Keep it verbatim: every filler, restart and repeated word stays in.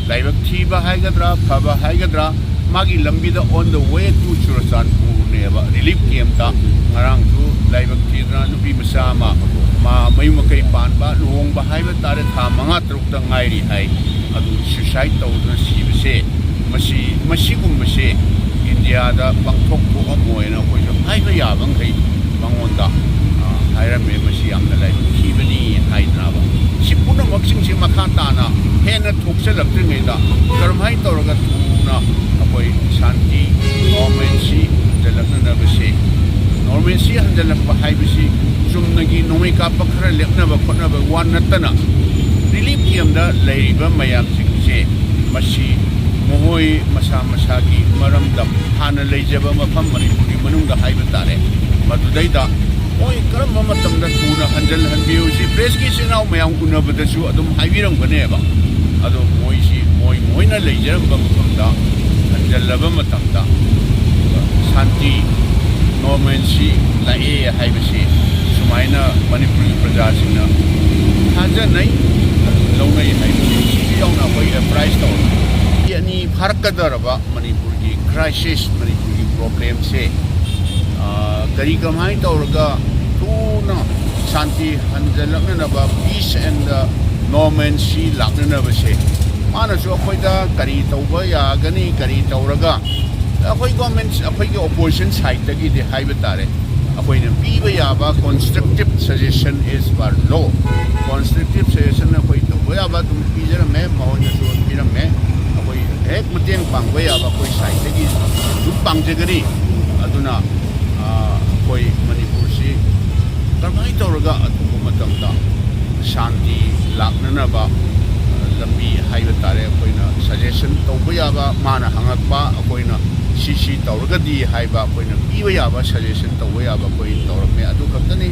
ꯂꯥꯏꯕꯛ ꯊꯤꯕ ꯍꯥꯏꯒꯗ꯭ꯔꯥ, ꯐꯕ ꯍꯥꯏꯒꯗ꯭ꯔꯥ, ꯃꯥꯒꯤ ꯂꯝꯕꯤꯗ on the way to ꯆꯨꯔꯆꯥꯟꯄꯨꯔꯅꯦꯕ ꯔꯤꯂꯤꯐ ꯀꯦꯝꯞꯇ ꯉꯔꯥꯡꯁꯨ ꯂꯥꯏꯕꯛ ꯊꯤꯗꯅ ꯅꯨꯄꯤ ꯃꯆꯥ ꯑꯃ ꯃꯥ ꯃꯌꯨꯝ ꯃꯀꯩ ꯄꯥꯟꯕ, ꯂꯨꯍꯣꯡꯕ ꯍꯥꯏꯕ ꯇꯥꯔꯦ, ꯊꯥ ꯃꯉꯥ ꯇꯔꯨꯛꯇ ꯉꯥꯏꯔꯤ ꯍꯥꯏ꯫ ꯑꯗꯨ ꯁ꯭ꯌꯨꯁꯥꯏꯠ ꯇꯧꯗꯨꯅ ꯁꯤꯕꯁꯦ, ꯃꯁꯤ, ꯃꯁꯤꯒꯨꯝꯕꯁꯦ ꯏꯟꯗꯤꯌꯥꯗ ꯄꯥꯡꯊꯣꯛ ꯊꯣꯛꯑꯝꯃꯣꯏꯅ ꯑꯩꯈꯣꯏꯁꯨ ꯍꯥꯏꯕ ꯌꯥꯕ ꯃꯈꯩ ꯃꯉꯣꯟꯗ, ꯑ, ꯍꯥꯏꯔꯝꯃꯦ꯫ ꯃꯁꯤ ꯌꯥꯝꯅ ꯂꯥꯏꯕꯛ ꯊꯤꯕꯅꯤ ꯍꯥꯏꯗꯅꯕ꯫ ꯁꯤ ꯄꯨꯝꯅꯃꯛꯁꯤꯡꯁꯤ ꯃꯈꯥ ꯇꯥꯅ ꯍꯦꯟꯅ ꯊꯣꯛꯆꯜꯂꯛꯇ꯭ꯔꯤꯉꯩꯗ ꯀꯔꯝꯍꯥꯏꯅ ꯇꯧꯔꯒ ꯊꯨꯅ ꯑꯩꯈꯣꯏ ꯁꯥꯟꯇꯤ, ꯅꯣꯔꯃꯦꯜꯁꯤ ꯍꯟꯖꯜꯂꯛꯅꯅꯕꯁꯦ, ꯅꯣꯔꯃꯦꯜꯁꯤ ꯍꯟꯖꯜꯂꯛꯄ ꯍꯥꯏꯕꯁꯤ ꯆꯨꯝꯅꯒꯤ ꯅꯣꯡꯃꯩ ꯀꯥꯞꯄ ꯈꯔ ꯂꯦꯞꯅꯕ ꯈꯣꯠꯅꯕ ꯋꯥ ꯅꯠꯇꯅ, ꯔꯤꯂꯤꯐ ꯀꯦꯝꯞꯇ ꯂꯩꯔꯤꯕ ꯃꯌꯥꯝꯁꯤꯡꯁꯦ, ꯃꯁꯤ ꯃꯈꯣꯏ ꯃꯁꯥ ꯃꯁꯥꯒꯤ ꯃꯔꯝꯗꯝ, ꯍꯥꯟꯅ ꯂꯩꯖꯕ ꯃꯐꯝ ꯃꯅꯤꯄꯨꯔꯒꯤ ꯃꯅꯨꯡꯗ ꯍꯥꯏꯕ ꯇꯥꯔꯦ, ꯃꯗꯨꯗꯩꯗ ꯃꯣꯏ ꯀꯔꯝꯕ ꯃꯇꯝꯗ ꯊꯨꯅ ꯍꯟꯖꯤꯜꯍꯟꯕꯤꯌꯨ, ꯁꯤ ꯄ꯭ꯔꯦꯁꯀꯤ ꯏꯆꯤꯟ ꯏꯅꯥꯎ ꯃꯌꯥꯝ ꯎꯅꯕꯗꯁꯨ ꯑꯗꯨꯝ ꯍꯥꯏꯕꯤꯔꯝꯒꯅꯦꯕ꯫ ꯑꯗꯣ ꯃꯣꯏꯁꯤ ꯃꯣꯏ ꯃꯣꯏꯅ ꯂꯩꯖꯔꯝꯕ ꯃꯐꯝꯗ ꯍꯟꯖꯤꯜꯂꯕ ꯃꯇꯝꯗ ꯁꯥꯟꯇꯤ, ꯅꯣꯔꯃꯦꯜꯁꯤ ꯂꯥꯛꯑꯦ ꯍꯥꯏꯕꯁꯤ ꯁꯨꯃꯥꯏꯅ ꯃꯅꯤꯄꯨꯔꯒꯤ ꯄ꯭ꯔꯖꯥꯁꯤꯡꯅ ꯊꯥꯖꯅꯩ, ꯂꯧꯅꯩ ꯍꯥꯏꯕꯁꯤ ꯁꯤꯁꯨ ꯌꯥꯎꯅ ꯑꯩꯈꯣꯏ ꯑꯦꯄ꯭ꯔꯥꯏꯁ ꯇꯧꯔꯒ ꯑꯅꯤ ꯐꯥꯔꯛꯀꯗꯧꯔꯕ ꯃꯅꯤꯄꯨꯔꯒꯤ ꯀ꯭ꯔꯥꯏꯁꯤꯁ, ꯃꯅꯤꯄꯨꯔꯒꯤ ꯄ꯭ꯔꯣꯕ꯭ꯂꯦꯝꯁꯦ, ꯑ, ꯀꯔꯤ ꯀꯃꯥꯏꯅ ꯇꯧꯔꯒ ꯊꯨꯅ ꯁꯥꯟꯇꯤ ꯍꯟꯖꯜꯂꯛꯅꯅꯕ, peace and normalcy ꯂꯥꯛꯅꯅꯕꯁꯦ, ꯃꯥꯅꯁꯨ ꯑꯩꯈꯣꯏꯗ ꯀꯔꯤ ꯇꯧꯕ ꯌꯥꯒꯅꯤ, ꯀꯔꯤ ꯇꯧꯔꯒ ꯑꯩꯈꯣꯏ ꯒꯣꯔꯃꯦꯟ, ꯑꯩꯈꯣꯏꯒꯤ ꯑꯣꯄꯣꯖꯤꯁꯟ ꯁꯥꯏꯠꯇꯒꯤꯗꯤ ꯍꯥꯏꯕ ꯇꯥꯔꯦ, ꯑꯩꯈꯣꯏꯅ ꯄꯤꯕ ꯌꯥꯕ constructive suggestion is per law, constructive suggestion ꯑꯩꯈꯣꯏ ꯇꯧꯕ ꯌꯥꯕ ꯑꯗꯨꯝ ꯄꯤꯖꯔꯝꯃꯦ, ꯃꯉꯣꯟꯗꯁꯨ ꯄꯤꯔꯝꯃꯦ꯫ ꯑꯩꯈꯣꯏ ꯍꯦꯛ ꯃꯇꯦꯡ ꯄꯥꯡꯕ ꯌꯥꯕ ꯑꯩꯈꯣꯏ ꯁꯥꯏꯠꯇꯒꯤ ꯑꯗꯨꯝ ꯄꯥꯡꯖꯒꯅꯤ꯫ ꯑꯗꯨꯅ, ꯑ, ꯑꯩꯈꯣꯏ ꯃꯅꯤꯄꯨꯔꯁꯤ ꯀꯔꯝꯍꯥꯏꯅ ꯇꯧꯔꯒ ꯑꯊꯨꯕ ꯃꯇꯝꯗ ꯁꯥꯟꯇꯤ ꯂꯥꯛꯅꯅꯕ, ꯑ, ꯂꯝꯕꯤ ꯍꯥꯏꯕ ꯇꯥꯔꯦ, ꯑꯩꯈꯣꯏꯅ ꯁꯖꯦꯁꯟ ꯇꯧꯕ ꯌꯥꯕ, ꯃꯥꯅ ꯍꯪꯉꯛꯄ, ꯑꯩꯈꯣꯏꯅ ꯁꯤ ꯁꯤ ꯇꯧꯔꯒꯗꯤ ꯍꯥꯏꯕ, ꯑꯩꯈꯣꯏꯅ ꯄꯤꯕ ꯌꯥꯕ ꯁꯖꯦꯁꯟ ꯇꯧꯕ ꯌꯥꯕ ꯑꯩꯈꯣꯏ ꯇꯧꯔꯝꯃꯦ꯫ ꯑꯗꯨ ꯈꯛꯇꯅꯤ꯫